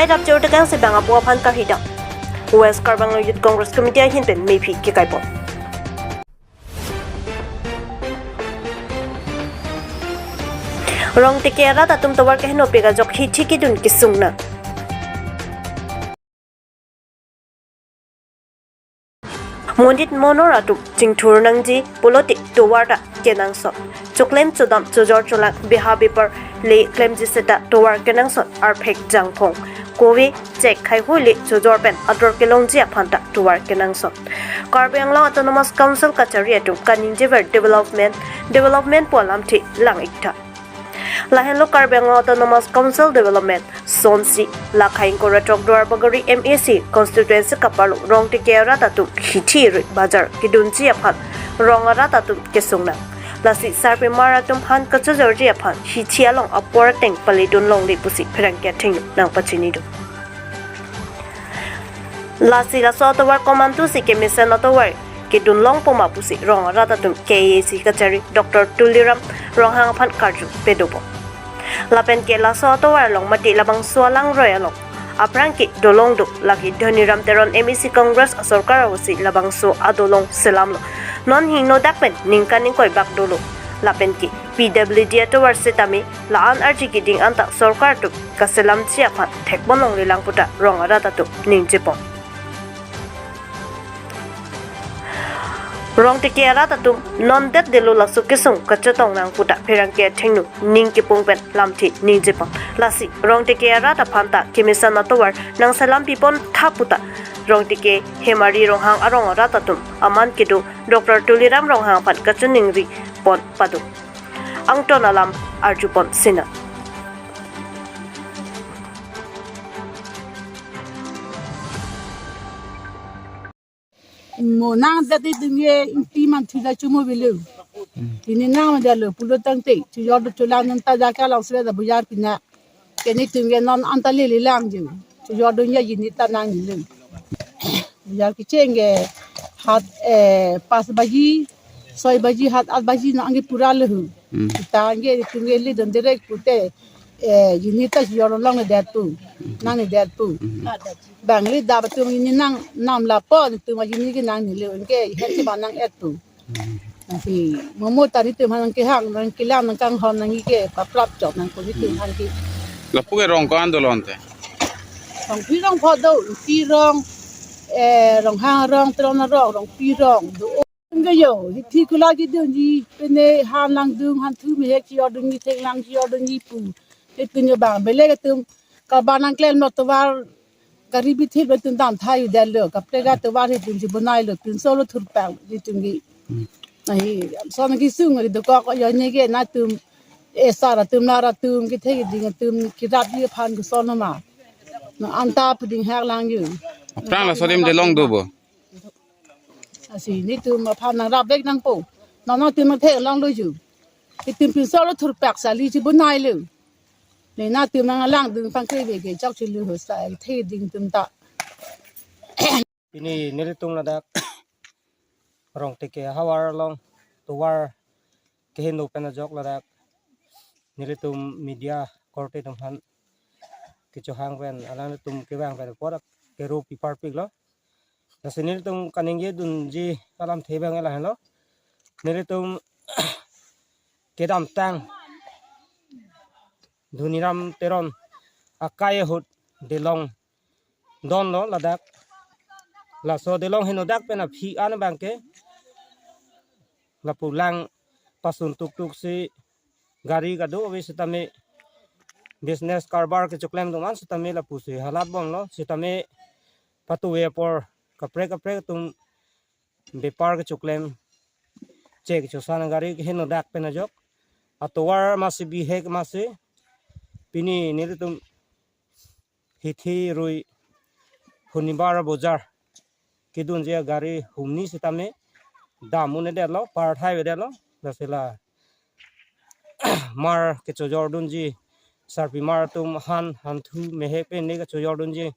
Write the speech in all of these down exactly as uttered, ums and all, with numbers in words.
Ai rap chor tekang si bang apo aphan karhidang. West Karbi Anglong Youth Congress Committee ahin pen mephi kekaipon. Rongteke arat atum tovar keheno pik ajok hithi kedun kesung nang. Monit monor atum chingthur nangji pulote tovar ta kenangsot. Choklem chodam chojor cholang beha bepar le klemji seta tovar kenangsot arphek jangphong. Kove chek khaihui le chojor pen ador kelongji aphan ta tovar kenangsot. Karbi Anglong Autonomous Council kachari atum kaningjever development, development pu alamthe lang-ik tha. Lahenlo Karbi Anglong Autonomous Council Development sonsi lakha ingkoi ra throk Duarbagori M A C constituency kaparlo Rongteke arat atum hithi rui bajar kedunji aphan rong arat atum kesung nang. Lasi sarpimar atum aphan kachojorji aphan hithi along apor ateng paledun longle pusi pherangke athengno nangpachini do. Lasi laso atovar komantusi kemesen atovar kedun longpo ma pusi rong arat atum K A A C kachari Doctor Tuliram Ronghang aphan karju pedopo. Lapen ke laso atovar along mate labangso alangroi along aphrang ke dolong do, lake Dhoniram Teron M A C Congress asorkar ahutsi labangso adolong selamlo. Non hingno dak pen ningkan ingkoi bak dolo. Lapen ke P W D atovar setame la-an arji keding anta sorkar atum kaselamji aphan thekpon longle lang puta rong arat atum ningjepon. Rongteke arat atum non det delo laso kesung kachetong nang puta pherangke athengno ning kepung pen lamthe ningjepon. Lasi Rongteke arat aphan ta kemesen atovar nangselam pipon tha puta Rongteke Hemari Ronghang arong arat atum aman kedo Doctor Tuliram Ronghang aphan kachiningri pon pado. Angton alam arjupon sinang. Mo nang jati dingye ingti man thila chumo belu. Pini nang mandalo pulo tangte chujor do chulang nang ta jaka long sre da bujar pina. Keni tum ke non anta lele lang ju. Chujor do nya jini ta nang nilu. Bujar kecheng ke hat, eh, pas baji, soi baji, hat at baji nang ke pura lehu. Hmm. Kita ke tum ke le don direct pute, eh, jini ta chujor long le det pu. Nang le det pu. Hmm. Bang le da ba tum jini nang nam lapo tum jini ke nang nilu ke het ke ba nang et pu. Lasi momo tari tum han nang kehang, nang kelang, nang kanghon, nang ike paprap chok nang ko tum han ke. Lapu ke rong ko-an dolonte? Rong pi rong pho do, pi rong, eh, Ronghang rong, Teron rong, rong pi rong do. Ke yo, hithi kula kedunji, pine han langdun, hanthu mehek chijordunji, thek lang chijordunji pu. Te tum yo bang, bele ke tum, kaba nang klem lo tovar, gari bithip lo tum dam thai u det lo, kaprek atovar hi tum chibonai lo, pinso lo thurpang di tum ki. Hmm. Ahi, so nang kesung ri dokok yo ne ke na tum, eh, sar atum nar atum kethe keding atum kerapji aphan koson ma. Na anta pu dinghak lang ju. Aphrang laso adim dolong do bo? Lasi netum aphan nang rap vek nangpo. Nang nangtum nang theklong lo ju. Itum pinso lo thurpak sali chibonai lo. Ne nangtum nang langdun pangkre ve ke chok chulu ho sa kethe keding atum ta. Pini nelitum ladak Rongteke ahavar along tovar keheno pen ajok ladak nelitum media korte atum aphan kechohang pen alanglitum kevang pen apor kero piparpik lo. Lasi nelitum kaningje dunji alamthe abang lahenlo. Nelitum kedamtang Dhoniram Teron akai ahut dolong don lo ladak. Laso dolong henodak pen aphi an abang ke lapu lang pasun tuktuk si gari kado ave sitame business karbar kechoklem atum an sitame lapusi halat bomlo sitame patu apor kaprek kaprek atum bepar kechoklem chek chosan gari kehenodak pen ajok atovar masi bihek masi pini nelitum hithi rui Hunibar bojar kedunji gari humni sitame dam un-edetlo, par thai-edetlo, lasi la mar kechojordunji, sarpimar atum han, hanthu, mehek pen ne kechojordunji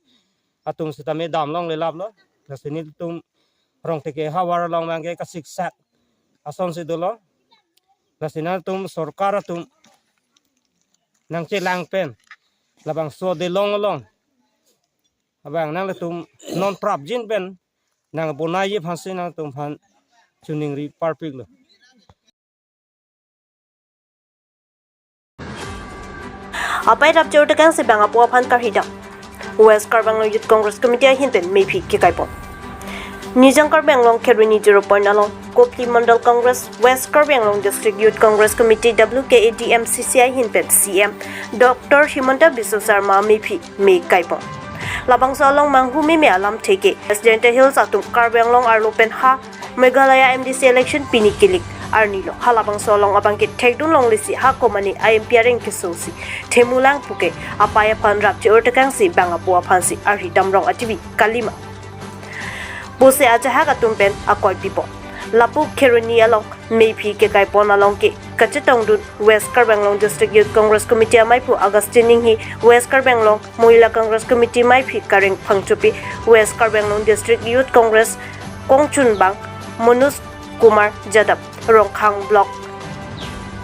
atum sitame dam longle laplo, lasi netum Rongteke ahavar along abang ke kasiksak asonsi dolo, lasi nangtum sorkar atum nangchelang pen labangso dolong along Abang nangtum non prapjin pen nang bonai ye aphansi nangtum aphan choningri parpiklo. Apai rap chor tekang si bang apo aphan karhidam. West Karbi Anglong Youth Congress Committee ahin pen mephi kekaipon. Nijang Karbi Anglong Kheroni zero point along Kopili Mandal Congress, West Karbi Anglong District Youth Congress Committee, W K A D M C C ahin pen C M Doctor Himanta Biswa Sarma mephi me kaipon. Labangso along manghu meme alam theke West Jaintia Hills atum Karbi Anglong arlo pen ha Meghalaya M D C election pini kilik arni lo. Halabangso along abangke thekdun longlesi ha komane I M P areng kesung si themulang puke apai aphan rap chor tekang si bang apo aphansi arhidam rong achivi kalima pusi ajahak atum pen akoi pipon. Lapu Kheroni along mephi kekaipon along ke kachetongdun West Karbi Anglong District Youth Congress Committee amaiphu Augustine Inghi, West Karbi Anglong Mohila Congress Committee maiphi Kareng Phangchopi, West Karbi Anglong District Youth Congress kongchunbang Manoj Kumar Jadhav, Rongkhang Block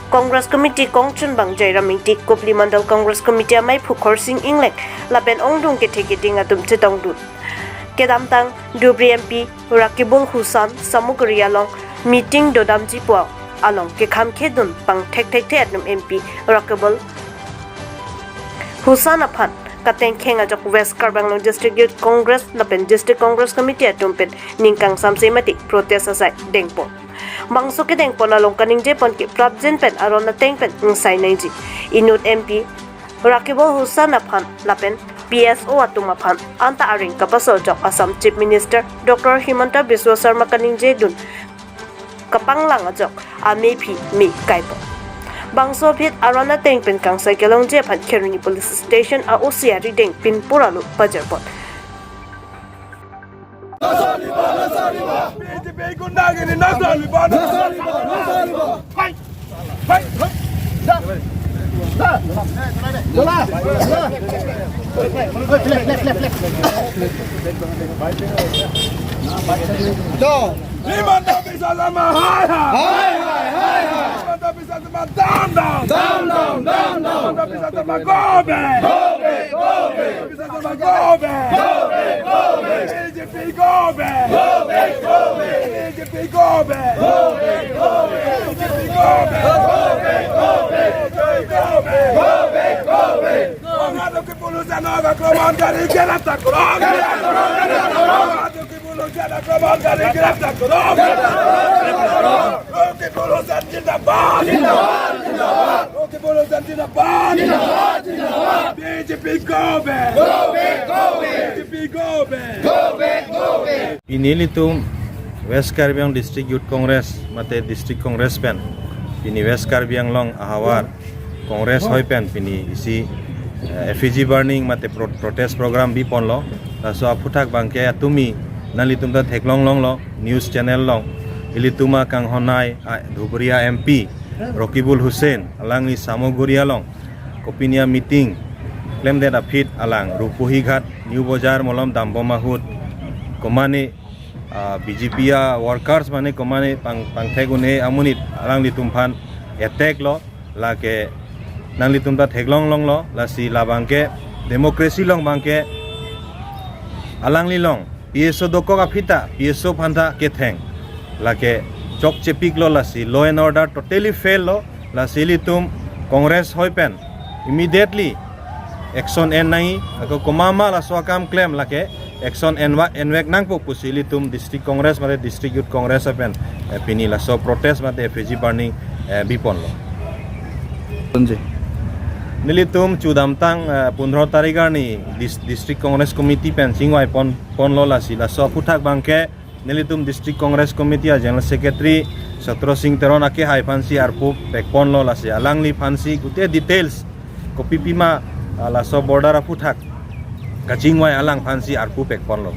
Congress Committee kongchunbang Jairam Ingti, Kopili Mandal Congress Committee amaiphu Khorsing Engleng lapen ongdung kethe keding atum chetongdun. Kedamtang Dhubri M P Rakibul Hussain Samuguri along meeting dodamji pu along kekham khedun pangthek thekthe atum M P Rakibul Hussain aphan katengkheng ajok West Karbi Anglong District Youth Congress lapen District Congress Committee atum pen ning kangsamse mate protest asai dengpon. Bangso kedengpon along kaningjepon ke prapjin pen aron ateng pen ingsai nangji. Inut M P Rakibul Hussain aphan lapen P S O atum aphan anta areng kapaso ajok Assam Chief Minister Doctor Himanta Biswa Sarma kaningjedun kapanglang ajok amephi me kaipon. Bangso aphi aron ateng pen kangsai kelongji aphan Kheroni Police Station a O C arideng pinpur alu pajarpon. B J P gundagiri na saliba, na saliba, na saliba. Fight! Fight! Himanta Biswa Sarma, hai, hai. Hai, hai, hai, hai. Himanta Biswa Sarma, down, down. Down, down, down, down. Himanta Biswa Sarma, go back. Go back, go back. Himanta Biswa Sarma, go back. Go back, go back. B J P go back. Go back, go back. B J P go back. Go back, go back. B J P go back. Go back, go back. B J P go back. Go back, go back. Bang atum ke police anok akromon kari, greptar koro. Bang atum ke police anok akromon kari, greptar koro. Rocky Bhulozar zindabad. Zindabad, zindabad. Rocky Bhulozar zindabad. Zindabad, zindabad. B J P go back. Go back, go back. B J P go back. Go back, go back. Pini ilitum West Karbi Anglong District Youth Congress mate District Congress pen pini West Karbi Anglong ahavar Congress hoi pen pini isi, eh, effigy burning mate pro-, protest program biponlo. Laso aphuthak abangke atumi nanglitum ta theklong longlo news channel along. Ilitum akanghon-ai, ah, Dhubri a M P Rakibul Hussain alangli Samuguri along kopine a-meeting klemdet aphi alang Rupuhi Ghat, New Bazar malom dambom ahut komane, ah, B J P a-workers mane komane pang, pangthek un-e amonit alanglitum aphan attack lo. Lake nanglitum ta theklong longlo, lasi labangke democracy along abangke alangli along P S O dokok aphi ta P S O aphan ta ketheng. Lake chokchepiklo, lasi law and order totally fail lo, lasi ilitum Congress hoi pen immediately action en nangji, ako komat ma laso akam klem lake action enva-, envek nangpo pusi ilitum District Congress mate District Youth Congress pen, eh, pini laso protest mate effigy burning, eh, biponlo. Tunji. Nelitum chudamtang, eh, pundro tarik arni dis-, District Congress Committee pen chingvai pon, ponlo, lasi laso aphuthak abangke nelitum District Congress Committee a-General Secretary Satro Singh Teron akehai aphansi arpu pekponlo, lasi alangliphansi gute details kopi pima, ah, laso border aphuthak kachingvai alangphansi arpu pekponlo.